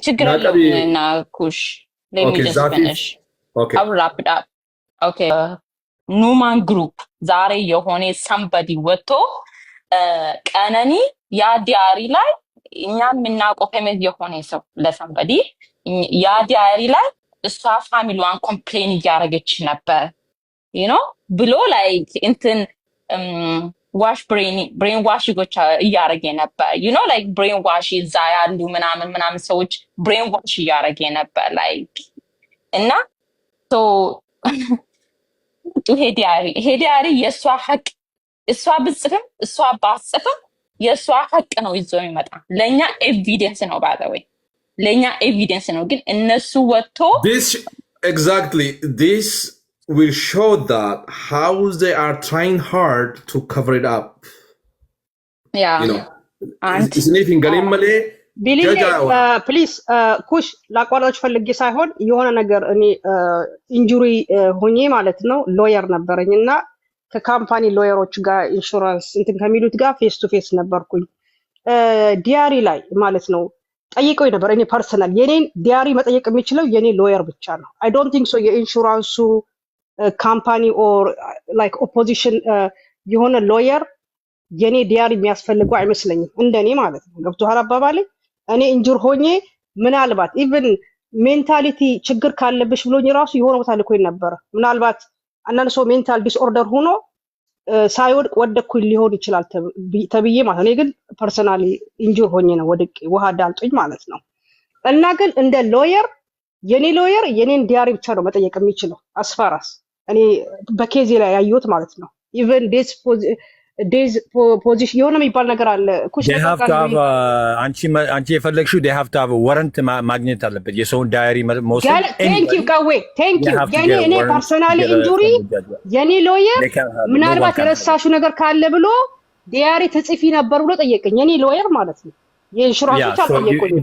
ችግር ናቀቢ። የለውም እና ኩሽ let me Okay. just ዛፊ። finish. Okay. I'll wrap it up. Okay. ኑማን group ዛሬ የሆነ somebody ወጥቶ ቀነኒ ያ diary ላይ፣ እኛ የምናውቀው famous የሆነ ሰው ለ somebody ያ diary ላይ እሷ family ዋን complain እያደረገች ነበር ብሎ like እንትን wash brain wash እያደረገ ነበር፣ like brain wash እዛ ያሉ ምናምን ምናምን ሰዎች brain wash እያደረገ ነበር like እና so ይሄ diary የእሷ ሀቅ፣ እሷ ብጽፍም እሷ ባጽፍም የእሷ ሀቅ ነው ይዞ የሚመጣ። ለእኛ evidence ነው፣ by the way ለእኛ evidence ነው። ግን እነሱ ወጥቶ This exactly, this will show that how they are trying hard to cover it up. አንድ Isiniif hin galin malee ቢሊሌ ጀጃ Please ኩሽ፣ ላቋርጣችሁ ፈልጌ ሳይሆን የሆነ ነገር፣ እኔ injury ሆኜ ማለት ነው lawyer ነበረኝ እና ከ company lawyer ኦች ጋር፣ ኢንሹራንስ እንትን ከሚሉት ጋር face to face ነበርኩኝ። Diary ላይ ማለት ነው ጠይቀው ነበር። እኔ personal የኔን diary መጠየቅ የሚችለው የኔ lawyer ብቻ ነው። I don't think so የ insurance ኡ company or like opposition የሆነ lawyer የኔ diary የሚያስፈልገው አይመስለኝም፣ እንደኔ ማለት ነው። ገብቶሃል አባባሌ? እኔ injure ሆኜ ምናልባት even mentality ችግር ካለብሽ ብሎኝ ራሱ የሆነ ቦታ ልኮኝ ነበረ። ምናልባት አንዳንድ ሰው mental disorder ሆኖ ሳይወድቅ ወደቅኩኝ ሊሆን ይችላል ተብዬ ማለት ነው። እኔ ግን personally injure ሆኜ ነው ወድቄ ውሃ ዳልጦኝ ማለት ነው። እና ግን እንደ lawyer የኔ lawyer የኔን diary ብቻ ነው መጠየቅ የሚችለው as far as እኔ በ case ኤ ላይ ያየሁት ማለት ነው። Even death position የሆነ የሚባል ነገር አለ። ኩሽ They have to have አንቺ የፈለግሽው they have to have a warrant ማግኘት አለበት የሰውን diary መውሰድ። Thank you ቀዌ፣ thank you። የኔ እኔ personally injury የኔ lawyer ምናልባት የረሳሽው ነገር ካለ ብሎ diary ትጽፊ ነበር ብሎ ጠየቀኝ። የኔ lawyer ማለት ነው። የኢንሹራንሶች አልጠየቁኝም።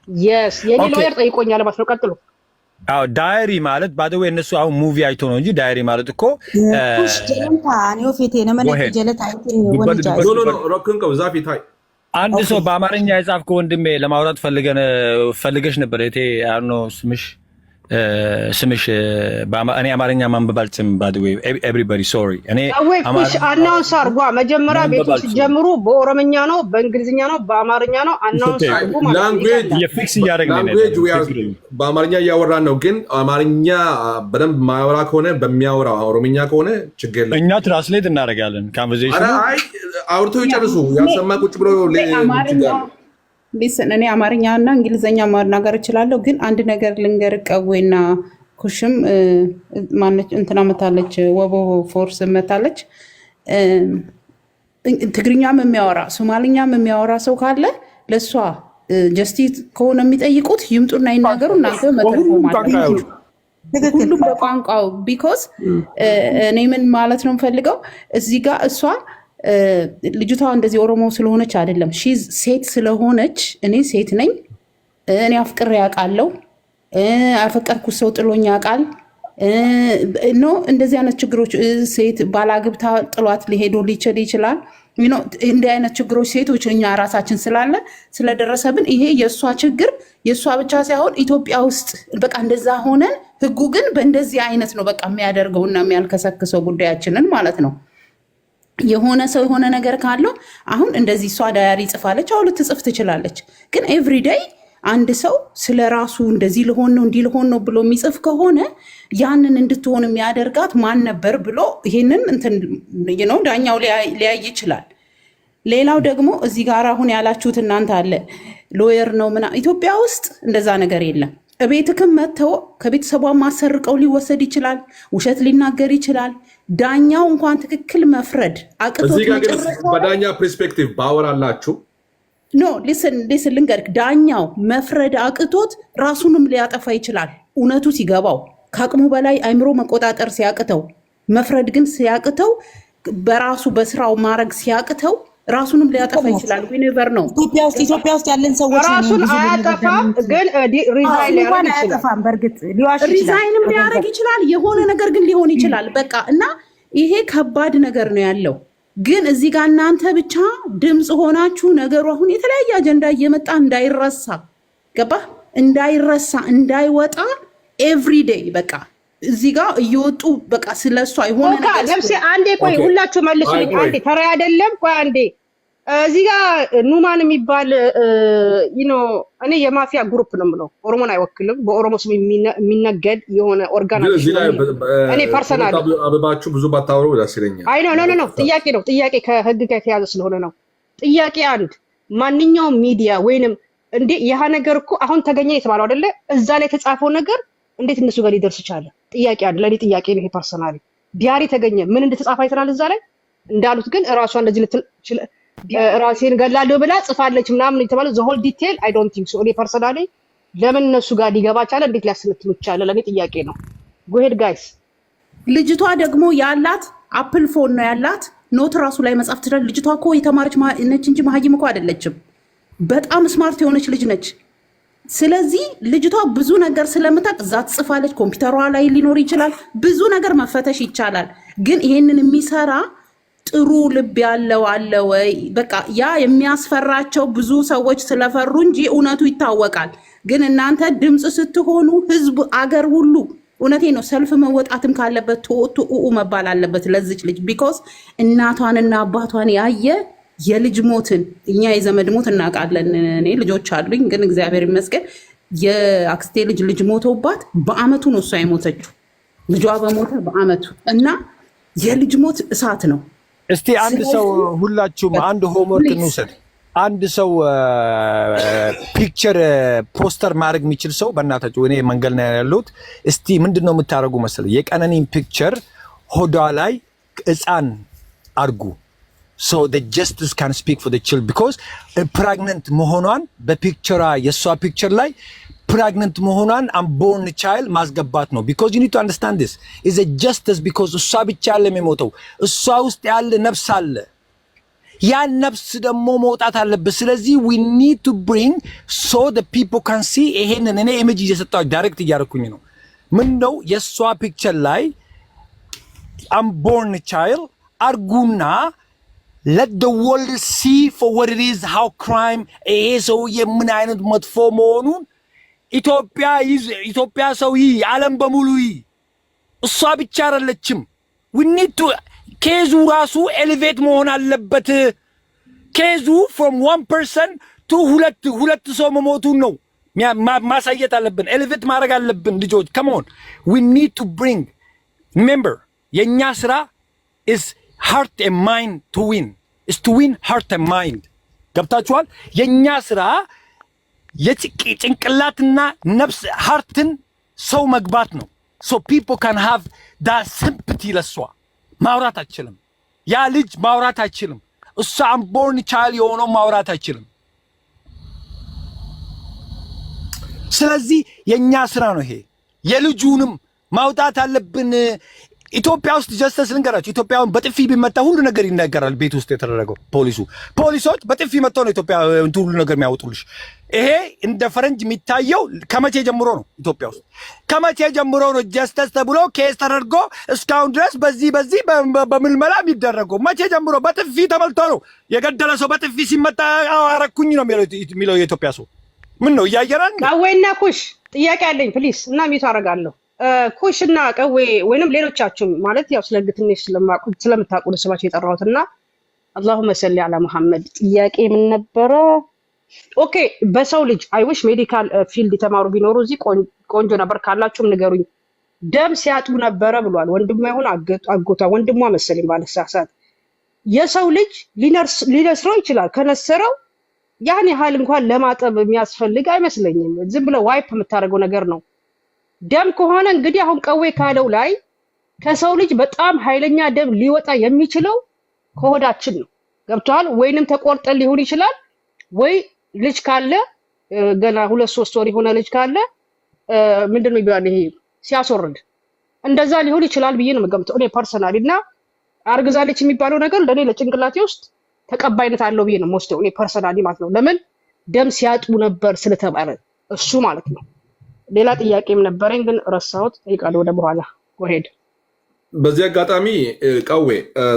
Yes፣ የኔ lawyer ጠይቆኛል ማለት ነው። ቀጥሎ። አዎ፣ diary ማለት by the way እነሱ አሁን movie አይቶ ነው እንጂ diary ማለት እኮ ኩሽ ጀለንታ ኔ ፌቴ ነመነ ጀለታ። ሮክን ቀው ዛፊ ታይ። አንድ ሰው በአማርኛ የጻፍከው ወንድሜ ለማውራት ፈልገሽ ነበር። እቴ አኖ ስምሽ እኔ አማርኛ ማንበብ አልችልም። By the way everybody, sorry። እኔ ወይ ኩሽ announce አድርጓ። መጀመሪያ ቤቱ ሲጀምሩ በኦሮምኛ ነው፣ በእንግሊዝኛ ነው፣ በአማርኛ ነው። Announce አድርጉ ማለት ነው። Language fix እያደረግን Language በአማርኛ እያወራን ነው፣ ግን አማርኛ በደንብ ማያወራ ከሆነ በሚያወራው ኦሮምኛ ከሆነ ችግር የለም። እኛ translate እናደርጋለን conversation። አይ፣ አውርተው ይጨርሱ። ያልሰማ ቁጭ ብሎ Listen፣ እኔ አማርኛ እና እንግሊዝኛ መናገር እችላለሁ፣ ግን አንድ ነገር ልንገር። ቀዌና ኩሽም ማነች እንትና መታለች፣ ወቦ ፎርስ መታለች። ትግርኛም የሚያወራ ሶማልኛም የሚያወራ ሰው ካለ ለእሷ justice ከሆነ የሚጠይቁት ይምጡና ይናገሩ። እናንተ መተርጎም ሁሉም በቋንቋው because እኔ ምን ማለት ነው የምፈልገው እዚህ ጋር፣ እሷ ልጅቷ እንደዚህ ኦሮሞ ስለሆነች አይደለም፣ she's ሴት ስለሆነች። እኔ ሴት ነኝ። እኔ አፍቅሬ ያውቃለሁ። ያፈቀርኩት ሰው ጥሎኝ ያውቃል። No፣ እንደዚህ አይነት ችግሮች ሴት ባላግብታ ጥሏት ሊሄዱ ሊችል ይችላል። እንዲህ አይነት ችግሮች ሴቶች እኛ ራሳችን ስላለ ስለደረሰብን ይሄ የእሷ ችግር የእሷ ብቻ ሳይሆን ኢትዮጵያ ውስጥ በቃ እንደዛ ሆነን ህጉ ግን በእንደዚህ አይነት ነው በቃ የሚያደርገውና የሚያልከሰክሰው ጉዳያችንን ማለት ነው። የሆነ ሰው የሆነ ነገር ካለው አሁን እንደዚህ እሷ diary ጽፋለች፣ አሁን ልትጽፍ ትችላለች። ግን everyday አንድ ሰው ስለ ራሱ እንደዚህ ልሆን ነው፣ እንዲህ ልሆን ነው ብሎ የሚጽፍ ከሆነ ያንን እንድትሆን የሚያደርጋት ማን ነበር ብሎ ይሄንን እንትን ነው ዳኛው ሊያይ ይችላል። ሌላው ደግሞ እዚህ ጋር አሁን ያላችሁት እናንተ አለ lawyer ነው ምና ኢትዮጵያ ውስጥ እንደዛ ነገር የለም። እቤትክም መጥተው ከቤተሰቧ ማሰርቀው ሊወሰድ ይችላል። ውሸት ሊናገር ይችላል። ዳኛው እንኳን ትክክል መፍረድ አቅቶት እዚህ ጋር ግን መጨረሻ በዳኛ perspective ባወራላችሁ። No, listen, listen፣ ልንገርክ፣ ዳኛው መፍረድ አቅቶት ራሱንም ሊያጠፋ ይችላል። እውነቱ ሲገባው ከአቅሙ በላይ አይምሮ መቆጣጠር ሲያቅተው፣ መፍረድ ግን ሲያቅተው፣ በራሱ በስራው ማድረግ ሲያቅተው ራሱንም ሊያጠፋ ይችላል። We never know። ኢትዮጵያ ውስጥ ያለን ሰዎች ነን ራሱን ብዙ ልንረዳ አያጠፋም፣ የምንችለው። ግን resign እሱን ሊያደርግ እንኳን ይችላል። አያጠፋም። በእርግጥ ሊዋሽ ይችላል። Resign ም ሊያደርግ ይችላል። የሆነ ነገር ግን ሊሆን ይችላል። በቃ እና ይሄ ከባድ ነገር ነው ያለው። ግን እዚህ ጋር እናንተ ብቻ ድምፅ ሆናችሁ ነገሩ አሁን የተለያየ አጀንዳ እየመጣ እንዳይረሳ፣ ገባ፣ እንዳይረሳ እንዳይወጣ everyday በቃ እዚህ ጋር እየወጡ በቃ ስለሷ የሆነ ኮካ ነገር ነፍሴ አንዴ ቆይ፣ okay። ሁላችሁ መልሱልኝ። አይ ቆይ። አንዴ ተራ አይደለም። ቆይ አንዴ እዚህ ጋር ኑማን የሚባል እኔ የማፊያ group ነው የምለው፣ ኦሮሞን አይወክልም። በኦሮሞ ስም የሚነገድ የሆነ ግን እዚህ organization ላይ ነው። እኔ personally አበባችሁ ብዙ ባታወሩ ደስ ይለኛል። አይ፣ no፣ ጥያቄ ነው፣ ጥያቄ ከህግ ጋር የተያዘ ስለሆነ ነው። ጥያቄ አንድ፣ ማንኛውም ሚዲያ ወይንም እንዴ ይህ ነገር እኮ አሁን ተገኘ የተባለው አይደለ? እዛ ላይ የተጻፈው ነገር እንዴት እነሱ ጋር ሊደርስ ቻለ? ጥያቄ አንድ፣ ለእኔ ጥያቄ ነው ይሄ personally። Diary ተገኘ፣ ምን እንደተጻፈ አይተናል እዛ ላይ። እንዳሉት ግን እራሷ እንደዚህ ልትል ራሴን ገላለሁ ብላ ጽፋለች ምናምን የተባለው the whole detail I don't think so። እኔ personally ለምን እነሱ ጋር ሊገባ ቻለ? እንዴት ሊያስነትኑ ቻለ? ለእኔ ጥያቄ ነው። Go ahead guys። ልጅቷ ደግሞ ያላት Apple phone ነው ያላት። Note ራሱ ላይ መጻፍ ትችላለች። ልጅቷ እኮ የተማረች ነች እንጂ መሀይም እኮ አይደለችም። በጣም smart የሆነች ልጅ ነች። ስለዚህ ልጅቷ ብዙ ነገር ስለምታውቅ እዛ ትጽፋለች። ኮምፒውተሯ ላይ ሊኖር ይችላል። ብዙ ነገር መፈተሽ ይቻላል። ግን ይሄንን የሚሰራ ጥሩ ልብ ያለው አለ ወይ? በቃ ያ የሚያስፈራቸው ብዙ ሰዎች ስለፈሩ እንጂ እውነቱ ይታወቃል። ግን እናንተ ድምፅ ስትሆኑ ህዝብ፣ አገር ሁሉ፣ እውነቴ ነው፣ ሰልፍ መወጣትም ካለበት ተወጥቶ ኡኡ መባል አለበት ለዚች ልጅ፣ because እናቷንና አባቷን ያየ የልጅ ሞትን፣ እኛ የዘመድ ሞት እናውቃለን። እኔ ልጆች አሉኝ፣ ግን እግዚአብሔር ይመስገን የአክስቴ ልጅ ልጅ ሞቶባት በአመቱ ነው እሷ የሞተችው። ልጇ በሞተ በአመቱ፣ እና የልጅ ሞት እሳት ነው። እስቲ አንድ ሰው ሁላችሁም አንድ homework please እንውሰድ። አንድ ሰው picture poster ማድረግ የሚችል ሰው በእናታችሁ፣ እኔ መንገድ ላይ ያለሁት፣ እስቲ ምንድን ነው የምታደርጉ መሰለህ? የቀነኒን picture ሆዷ ላይ ሕፃን አድርጉ so the justice can speak for the child, because pregnant መሆኗን በ picture ሯ፣ የእሷ picture ላይ pregnant መሆኗን unborn child ማስገባት ነው። Because you need to understand this is a justice, because እሷ ብቻ አይደለም የሞተው፣ እሷ ውስጥ ያለ ነፍስ አለ። ያን ነፍስ ደግሞ መውጣት አለበት። ስለዚህ we need to bring so the people can see። ይሄንን እኔ image እየሰጠሁ direct እያደረኩኝ ነው። ምን ነው የእሷ picture ላይ unborn child አርጉና let the world see for what it is, how crime፣ ይሄ ሰውዬ ምን አይነት መጥፎ መሆኑን ኢትዮጵያ ኢትዮጵያ ሰው ይይ፣ ዓለም በሙሉ ይይ። እሷ ብቻ አይደለችም። We need to case ኡ ራሱ elevate መሆን አለበት። Case ኡ from one person to ሁለት ሁለት ሰው መሞቱን ነው ማሳየት አለብን። Elevate ማድረግ አለብን። ልጆች፣ come on, we need to bring, remember የእኛ ስራ is heart and mind to win, is to win heart and mind። ገብታችኋል? የእኛ ስራ የጭንቅላትና ነፍስ heart ን ሰው መግባት ነው። So people can have that sympathy። ለሷ ማውራት አይችልም። ያ ልጅ ማውራት አይችልም። እሷ unborn child የሆነው ማውራት አይችልም። ስለዚህ የእኛ ስራ ነው ይሄ። የልጁንም ማውጣት አለብን። ኢትዮጵያ ውስጥ justice ልንገራችሁ፣ ኢትዮጵያውን በጥፊ ቢመታ ሁሉ ነገር ይነገራል። ቤት ውስጥ የተደረገው ፖሊሶች በጥፊ መጥተው ነው ኢትዮጵያ እንትን ሁሉ ነገር የሚያወጡልሽ። ይሄ እንደ ፈረንጅ የሚታየው ከመቼ ጀምሮ ነው? ኢትዮጵያ ውስጥ ከመቼ ጀምሮ ነው justice ተብሎ case ተደርጎ እስካሁን ድረስ በዚህ በምልመላ የሚደረገው? መቼ ጀምሮ በጥፊ ተመልቶ ነው? የገደለ ሰው በጥፊ ሲመታ አረኩኝ ነው የሚለው የኢትዮጵያ ሰው። ምን ነው እያየራል? ቀዌና ኩሽ ጥያቄ አለኝ please፣ እና mute አደርጋለሁ። ኩሽ እና ቀዌ ወይንም ሌሎቻችሁም፣ ማለት ያው ስለ ህግ ትንሽ ስለምታውቁ ነው ስማቸው የጠራሁት፣ እና اللهم صل على محمد። ጥያቄ ምን ነበረ? Okay፣ በሰው ልጅ I wish medical field የተማሩ ቢኖሩ እዚህ ቆንጆ ነበር። ካላችሁም ንገሩኝ። ደም ሲያጡ ነበረ ብሏል። ወንድሟ ይሁን አጎቷ፣ ወንድሟ መሰለኝ ባለሳሳት። የሰው ልጅ ሊነስረው ይችላል። ከነሰረው ያን ያህል እንኳን ለማጠብ የሚያስፈልግ አይመስለኝም። ዝም ብለህ wipe የምታደርገው ነገር ነው። ደም ከሆነ እንግዲህ አሁን ቀዌ ካለው ላይ ከሰው ልጅ በጣም ኃይለኛ ደም ሊወጣ የሚችለው ከሆዳችን ነው። ገብቶሃል? ወይንም ተቆርጠን ሊሆን ይችላል፣ ወይ ልጅ ካለ ገና 2-3 ወር የሆነ ልጅ ካለ ምንድን ነው ይባላል ይሄ ሲያስወርድ እንደዛ ሊሆን ይችላል ብዬ ነው የምገምተው እኔ personally። እና አርግዛለች የሚባለው ነገር ለእኔ ለጭንቅላቴ ውስጥ ተቀባይነት አለው ብዬ ነው የምወስደው እኔ personally ማለት ነው። ለምን ደም ሲያጡ ነበር ስለተባለ እሱ ማለት ነው። ሌላ ጥያቄም ነበረኝ ግን ረሳሁት። ጠይቃለሁ ወደ በኋላ። Go ahead. በዚህ አጋጣሚ ቀዌ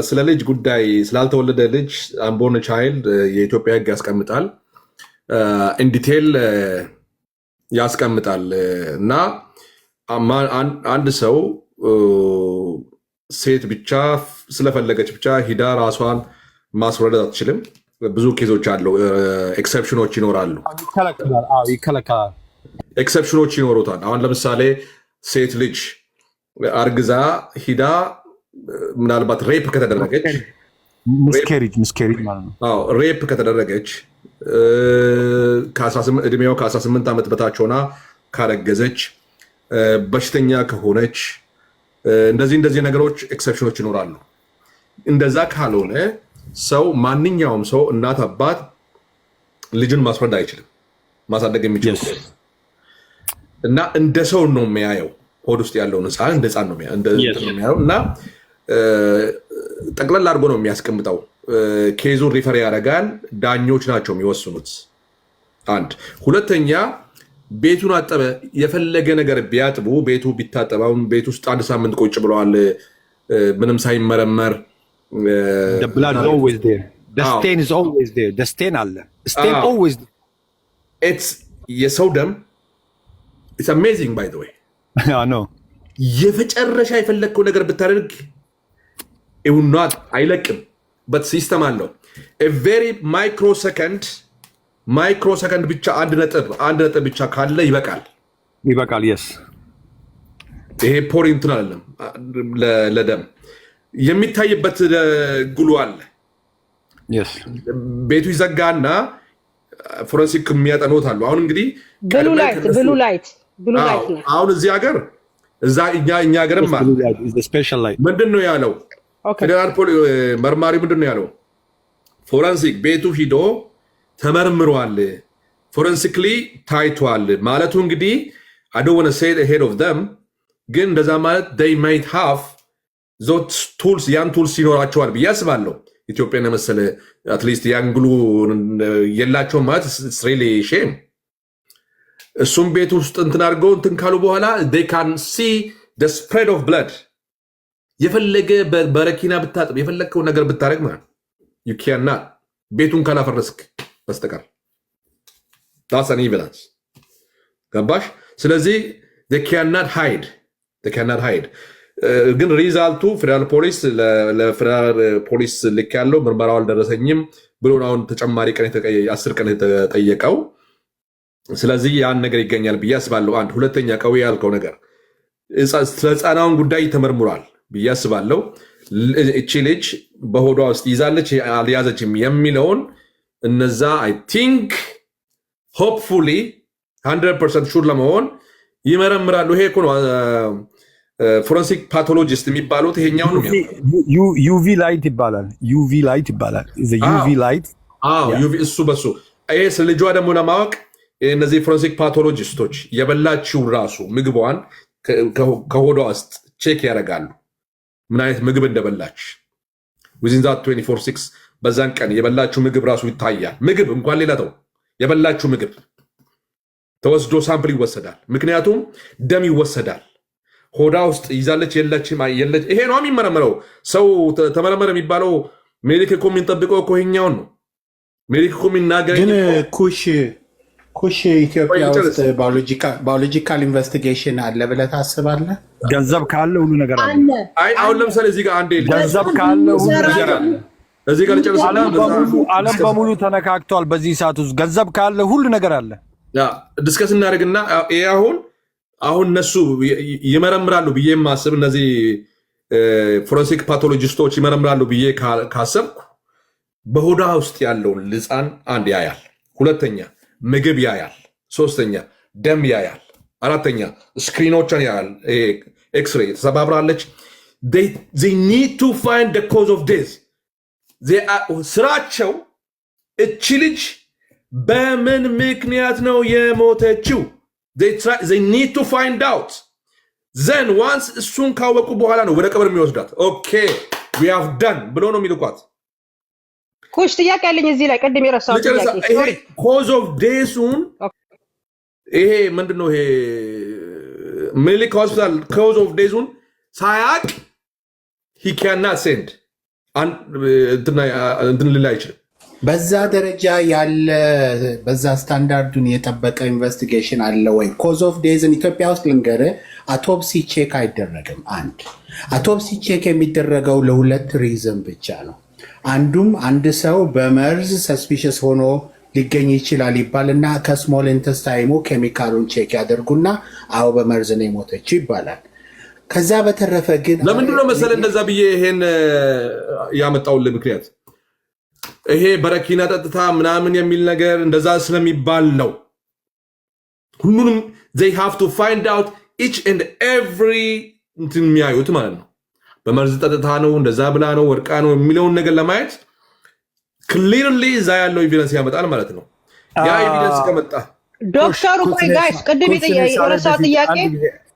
ስለ ልጅ ጉዳይ፣ ስላልተወለደ ልጅ፣ unborn child፣ የኢትዮጵያ ሕግ ያስቀምጣል፣ in detail ያስቀምጣል። እና አንድ ሰው ሴት ብቻ ስለፈለገች ብቻ ሂዳ ራሷን ማስወረድ አትችልም። ብዙ case ኦች አሉ፣ ኤክሰፕሽኖች ይኖራሉ። ይከለከላል። አዎ፣ ይከለከላል። ኤክሰፕሽኖች ይኖሩታል። አሁን ለምሳሌ ሴት ልጅ አርግዛ ሂዳ ምናልባት rape ከተደረገች miscarriage ማለት ነው። አዎ፣ rape ከተደረገች፣ እድሜው ከ18 ዓመት በታች ሆና ካረገዘች፣ በሽተኛ ከሆነች፣ እንደዚህ እንደዚህ ነገሮች exception ኦች ይኖራሉ። እንደዛ ካልሆነ ሰው፣ ማንኛውም ሰው፣ እናት አባት ልጅን ማስወረድ አይችልም። ማሳደግ የሚችል እና እንደ ሰው ነው የሚያየው። ሆድ ውስጥ ያለውን ህፃን እንደ ህፃን ነው የሚያየው እና ጠቅለል አድርጎ ነው የሚያስቀምጠው። Case ኡን refer ያደርጋል። ዳኞች ናቸው የሚወስኑት። አንድ። ሁለተኛ፣ ቤቱን አጠበ፣ የፈለገ ነገር ቢያጥቡ፣ ቤቱ ቢታጠብ፣ አሁን ቤት ውስጥ አንድ ሳምንት ቁጭ ብለዋል ምንም ሳይመረመር። The blood is always there. The stain is always there. The stain አለ። Stain always. It's የሰው ደም፣ it's amazing, by the way. I know. የመጨረሻ የፈለግከው ነገር ብታደርግ not አይለቅም። But system አለው። Very microsecond, microsecond ብቻ፣ አንድ ነጥብ ብቻ ካለ ይበቃል። ይበቃል። Yes. ይሄ ፖር እንትን አይደለም፣ ለደም የሚታይበት glue አለ። ቤቱ ይዘጋና forensic የሚያጠኑት አሉ። አሁን እንግዲህ blue light, blue light, blue light ነው። አሁን እዚህ ሀገር እዛ እኛ ሀገርም አለ። Special light. ምንድን ነው ያለው? ፌዴራል መርማሪ ምንድን ነው ያለው? Forensic ቤቱ ሂዶ ተመርምሯል፣ forensically ታይቷል ማለቱ እንግዲህ I don't wanna say ahead of them፣ ግን እንደዛ ማለት they might have those tools፣ ያን tools ይኖራቸዋል ብዬ አስባለሁ። ኢትዮጵያን የመሰለ at least ያን glue የላቸውም ማለት really shame። እሱም ቤት ውስጥ እንትን አድርገው እንትን ካሉ በኋላ they can see the spread of blood። የፈለገ በረኪና ብታጥብ፣ የፈለግከው ነገር ብታደርግ ማለት ዩ ካናት፣ ቤቱን ካላፈረስክ በስተቀር። That's an evidence፣ ገባሽ? ስለዚህ ካናት ሃይድ፣ ካናት ሃይድ። ግን result ኡ ፌዴራል ፖሊስ ለፌዴራል ፖሊስ ልክ ያለው ምርመራው አልደረሰኝም ብሎ አሁን ተጨማሪ ቀን 10 ቀን የተጠየቀው። ስለዚህ ያን ነገር ይገኛል ብዬ አስባለሁ። አንድ። ሁለተኛ፣ ቀዊ ያልከው ነገር ስለ ህፃናውን ጉዳይ ተመርምሯል ብዬ አስባለሁ። እቺ ልጅ በሆዷ ውስጥ ይዛለች አልያዘችም የሚለውን እነዛ I think hopefully 100% sure ለመሆን ይመረምራሉ። ይሄ እኮ ነው forensic pathologist የሚባሉት፣ ይሄኛው ነው። UV light ይባላል። UV light ይባላል። UV light. እሱ በሱ ይሄ ስለ ልጇ ደግሞ ለማወቅ እነዚህ forensic pathologist ኦች የበላችው ራሱ ምግቧን ከሆዷ ውስጥ check ያደርጋሉ፣ ምን አይነት ምግብ እንደበላች within that 24/6። በዛን ቀን የበላችው ምግብ ራሱ ይታያል። ምግብ እንኳን ሌላ ተው፣ የበላችው ምግብ ተወስዶ sample ይወሰዳል። ምክንያቱም ደም ይወሰዳል። ሆዷ ውስጥ ይዛለች የለችም፣ ይሄ ነው የሚመረመረው። ሰው ተመረመረ የሚባለው ሜዲክ እኮ የሚጠብቀው እኮ ይሄኛውን ነው። ሜዲክ እኮ የሚናገር ግን ኩሽ ኢትዮጵያ ውስጥ biological investigation አለ ብለህ ታስባለህ? ገንዘብ ካለ ሁሉ ነገር አለ። አይ፣ አሁን ለምሳሌ እዚህ ጋር አንዴ ገንዘብ ካለ ሁሉ ነገር አለ። እዚህ ጋር ልጨርስ። ዓለም በሙሉ ተነካክቷል። በዚህ ሰዓት ውስጥ ገንዘብ ካለ ሁሉ ነገር አለ። Discuss እናደርግና ይሄ አሁን እነሱ ይመረምራሉ ብዬ የማስብ፣ እነዚህ forensic pathologist ኦች ይመረምራሉ ብዬ ካሰብኩ በሆዷ ውስጥ ያለውን ህፃን አንድ ያያል፣ ሁለተኛ ምግብ ያያል፣ ሶስተኛ ደም ያያል፣ አራተኛ screen ኦቿን ያያል። ኤክስሬ ተሰባብራለች። Need to find cause of death። ስራቸው እቺ ልጅ በምን ምክንያት ነው የሞተችው? Need to find out. Then once እሱን ካወቁ በኋላ ነው ወደ ቀብር የሚወስዳት። Okay, we have done ብሎ ነው የሚልኳት። ኩሽ፣ ጥያቄ ያለኝ እዚህ ላይ፣ ቅድም የረሳሁት ጥያቄ። Cause of death ኡን ይሄ ምንድን ነው? ይሄ ምኒልክ ሆስፒታል cause of death ኡን ሳያቅ ሂ ካናት ሴንድ፣ እንትን ሊል አይችልም። በዛ ደረጃ ያለ፣ በዛ ስታንዳርዱን የጠበቀ investigation አለ ወይ? Cause of death ን ኢትዮጵያ ውስጥ ልንገርህ፣ autopsy check አይደረግም። አንድ autopsy check የሚደረገው ለሁለት reason ብቻ ነው። አንዱም አንድ ሰው በመርዝ suspicious ሆኖ ሊገኝ ይችላል ይባልና ከ small intestine ኡ ኬሚካሉን check ያደርጉና አዎ በመርዝ ነው የሞተችው ይባላል። ከዛ በተረፈ ግን ለምንድን ነው መሰለህ እንደዛ ብዬ ይሄን ያመጣውልህ ምክንያት ይሄ በረኪና ጠጥታ ምናምን የሚል ነገር እንደዛ ስለሚባል ነው። ሁሉንም they have to find out each and every እንትን የሚያዩት ማለት ነው። በመርዝ ጠጥታ ነው፣ እንደዛ ብላ ነው፣ ወድቃ ነው የሚለውን ነገር ለማየት clearly እዛ ያለው evidence ያመጣል ማለት ነው። ያ evidence ከመጣ ዶክተሩ ቆይ guys፣ ቅድም የረሳው ጥያቄ።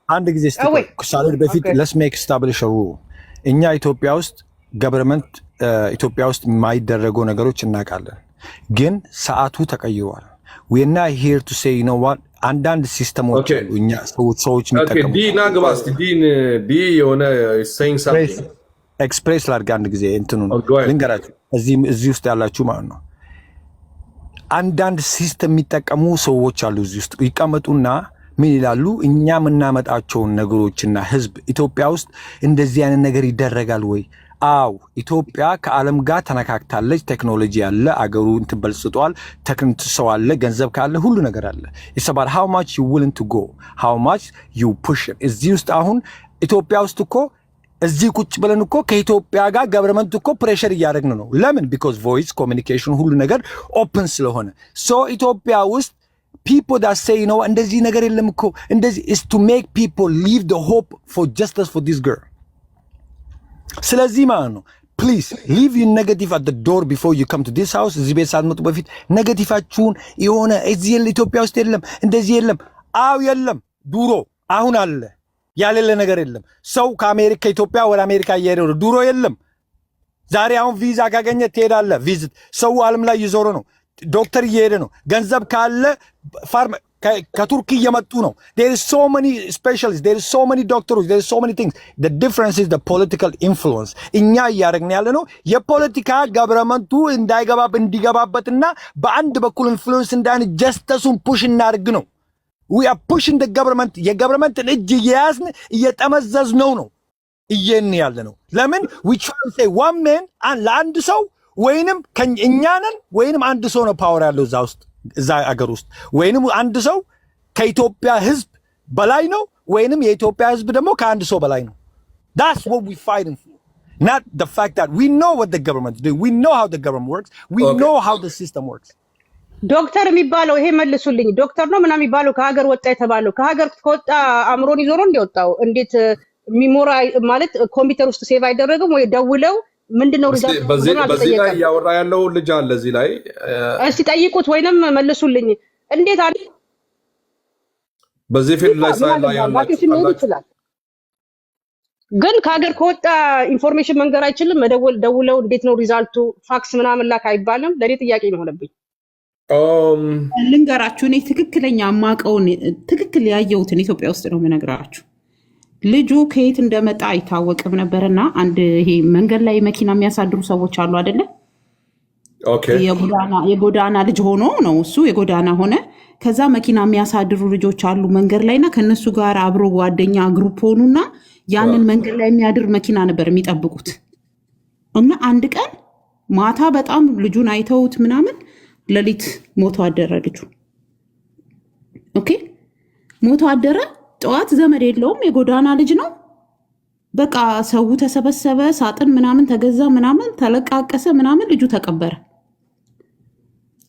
አንድ ጊዜ ሳልሄድ በፊት let's make establish rule። እኛ ኢትዮጵያ ውስጥ government ኢትዮጵያ ውስጥ የማይደረጉ ነገሮች እናውቃለን፣ ግን ሰዓቱ ተቀይሯል። We're not here to say you know what፣ አንዳንድ system ኦች አሉ እኛ ሰዎች የሚጠቀሙት። ዲ ና ግባ እስኪ። ዲን ዲ የሆነ saying something። Express ላድርግ አንድ ጊዜ፣ እንትኑን ልንገራችሁ፣ እዚህ ውስጥ ያላችሁ ማለት ነው። አንዳንድ system የሚጠቀሙ ሰዎች አሉ። እዚህ ውስጥ ይቀመጡና ምን ይላሉ? እኛ የምናመጣቸውን ነገሮችና ህዝብ ኢትዮጵያ ውስጥ እንደዚህ አይነት ነገር ይደረጋል ወይ? አው ኢትዮጵያ ከዓለም ጋር ተነካክታለች። ቴክኖሎጂ አለ፣ አገሩ እንትን በልጽጧል። ቴክኒክ ሰው አለ፣ ገንዘብ ካለ ሁሉ ነገር አለ። It's about how much you willing to go, how much you push። እዚህ ውስጥ አሁን ኢትዮጵያ ውስጥ እኮ እዚህ ቁጭ ብለን እኮ ከኢትዮጵያ ጋር government እኮ pressure እያደረግን ነው። ለምን? Because voice communication ሁሉ ነገር open ስለሆነ። So ኢትዮጵያ ውስጥ people that say ነው እንደዚህ ነገር የለም እኮ እንደዚህ is to make people leave the hope for justice for this girl። ስለዚህ ማለት ነው please leave your negative at door before you come to this house። እዚህ ቤት ሳትመጡ በፊት negative ኣችሁን የሆነ እዚህ ኢትዮጵያ ውስጥ የለም፣ እንደዚህ የለም። አው የለም ድሮ፣ አሁን አለ። ያሌለ ነገር የለም። ሰው ከአሜሪካ ከኢትዮጵያ ወደ አሜሪካ እየሄደ ነው። ድሮ የለም። ዛሬ አሁን ቪዛ ካገኘ ትሄዳለህ። Visit ሰው ዓለም ላይ እየዞረ ነው። ዶክተር እየሄደ ነው። ገንዘብ ካለ ፋርማ ከቱርክ እየመጡ ነው። There is so many specialist, there is so many ዶክተሮች፣ there is so many things። The difference is the political influence። እኛ እያደረግን ያለ ነው የፖለቲካ government ኡ እንዳይገባ እንዲገባበትና በአንድ በኩል influence እንዳን justice ኡን push እናድርግ ነው። We are pushing the government። የ government ን እጅ እየያዝን እየጠመዘዝነው ነው እየን ያለ ነው። ለምን we try say one man ለአንድ ሰው ወይንም እኛ ነን ወይንም አንድ ሰው ነው power ያለው እዛ ውስጥ፣ እዛ አገር ውስጥ፣ ወይንም አንድ ሰው ከኢትዮጵያ ሕዝብ በላይ ነው ወይንም የኢትዮጵያ ሕዝብ ደግሞ ከአንድ ሰው በላይ ነው። That's what we fighting for, not the fact that we know what the government do. We know how the government works. We know how the system works. ዶክተር የሚባለው ይሄ መልሱልኝ። ዶክተር ነው ምናምን የሚባለው ከሀገር ወጣ የተባለው ከሀገር ከወጣ አእምሮን ይዞ ነው እንዲወጣው? እንዴት memory ማለት ኮምፒውተር ውስጥ save አይደረግም ወይ? ደውለው ምንድነው result በዚህ ብሎ በዚህ ላይ አልተጠየቀም። እያወራ ያለው ልጅ አለ እዚህ ላይ። እስቲ ጠይቁት ወይንም መልሱልኝ። እንዴት አንድ በዚህ field ላይ ምን ሳይ ላይ አገባን? ያላችሁ vacation መሄድ ካላችሁ ይችላል፣ ግን ከሀገር ከወጣ information መንገር አይችልም። መደወል ደውለው እንዴት ነው result ኡ fax ምናምን ላክ አይባልም። ለእኔ ጥያቄ ነው የሆነብኝ። ልንገራችሁ፣ እኔ ትክክለኛ የማውቀውን ትክክል ያየሁትን ኢትዮጵያ ውስጥ ነው የምነግራችሁ። ልጁ ከየት እንደመጣ አይታወቅም ነበርና አንድ ይሄ መንገድ ላይ መኪና የሚያሳድሩ ሰዎች አሉ አይደለ? Okay። የጎዳና ልጅ ሆኖ ነው እሱ፣ የጎዳና ሆነ። ከዛ መኪና የሚያሳድሩ ልጆች አሉ መንገድ ላይና ከእነሱ ጋር አብሮ ጓደኛ group ሆኑና ያንን መንገድ ላይ የሚያድር መኪና ነበር የሚጠብቁት። እና አንድ ቀን ማታ በጣም ልጁን አይተውት ምናምን ሌሊት ሞቶ አደረ ልጁ። Okay፣ ሞቶ አደረ። ጠዋት ዘመድ የለውም፣ የጎዳና ልጅ ነው። በቃ ሰው ተሰበሰበ፣ ሳጥን ምናምን ተገዛ፣ ምናምን ተለቃቀሰ፣ ምናምን ልጁ ተቀበረ።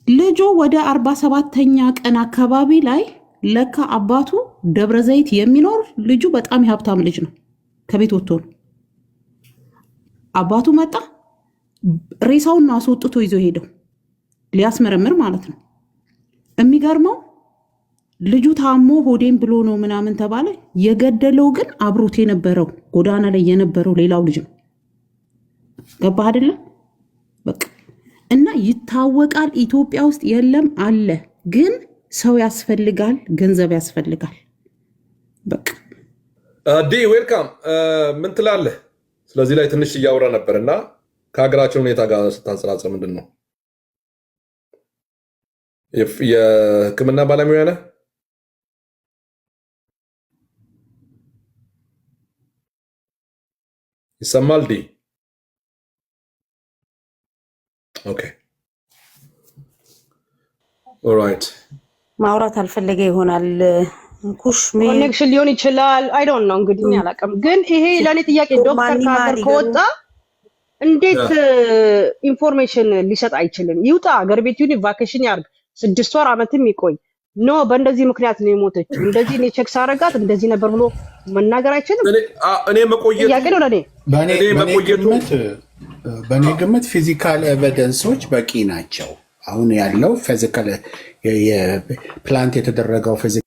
ልጁ ወደ 47ኛ ቀን አካባቢ ላይ ለካ አባቱ ደብረ ዘይት የሚኖር፣ ልጁ በጣም የሀብታም ልጅ ነው። ከቤት ወጥቶ ነው። አባቱ መጣ፣ ሬሳውን ነው አስወጥቶ ይዞ ሄደው ሊያስመረምር ማለት ነው። የሚገርመው ልጁ ታሞ ሆዴን ብሎ ነው ምናምን ተባለ። የገደለው ግን አብሮት የነበረው ጎዳና ላይ የነበረው ሌላው ልጅ ነው። ገባህ አይደለም? በቃ እና ይታወቃል። ኢትዮጵያ ውስጥ የለም አለ፣ ግን ሰው ያስፈልጋል፣ ገንዘብ ያስፈልጋል። በቃ። ዲ welcome። ምን ትላለህ ስለ ስለዚህ ላይ ትንሽ እያወራ ነበር እና ከሀገራችን ሁኔታ ጋር ስታንጸራጽር ምንድን ነው? የሕክምና ባለሙያ ነህ? ይሰማል? ዲ okay, alright. ማውራት አልፈለገ ይሆናል። ኩሽ Connection ሊሆን ይችላል። I don't know፣ እንግዲህ እኔ አላውቅም። ግን ይሄ ለእኔ ጥያቄ፣ ዶክተር ከሀገር ከወጣ እንዴት information ሊሰጥ አይችልም? ይውጣ፣ ሀገር ቤት ይሁን፣ vacation ያርግ፣ 6 ወር አመትም ይቆይ። No፣ በእንደዚህ ምክንያት ነው የሞተችው፣ እንደዚህ እኔ check ሳረጋት እንደዚህ ነበር ብሎ መናገር አይችልም? እኔ መቆየቱ ጥያቄ ነው ለእኔ። በእኔ እኔ በእኔ መቆየቱ ግምት በእኔ ግምት physical evidence ኦች በቂ ናቸው። አሁን ያለው physical plant የተደረገው physical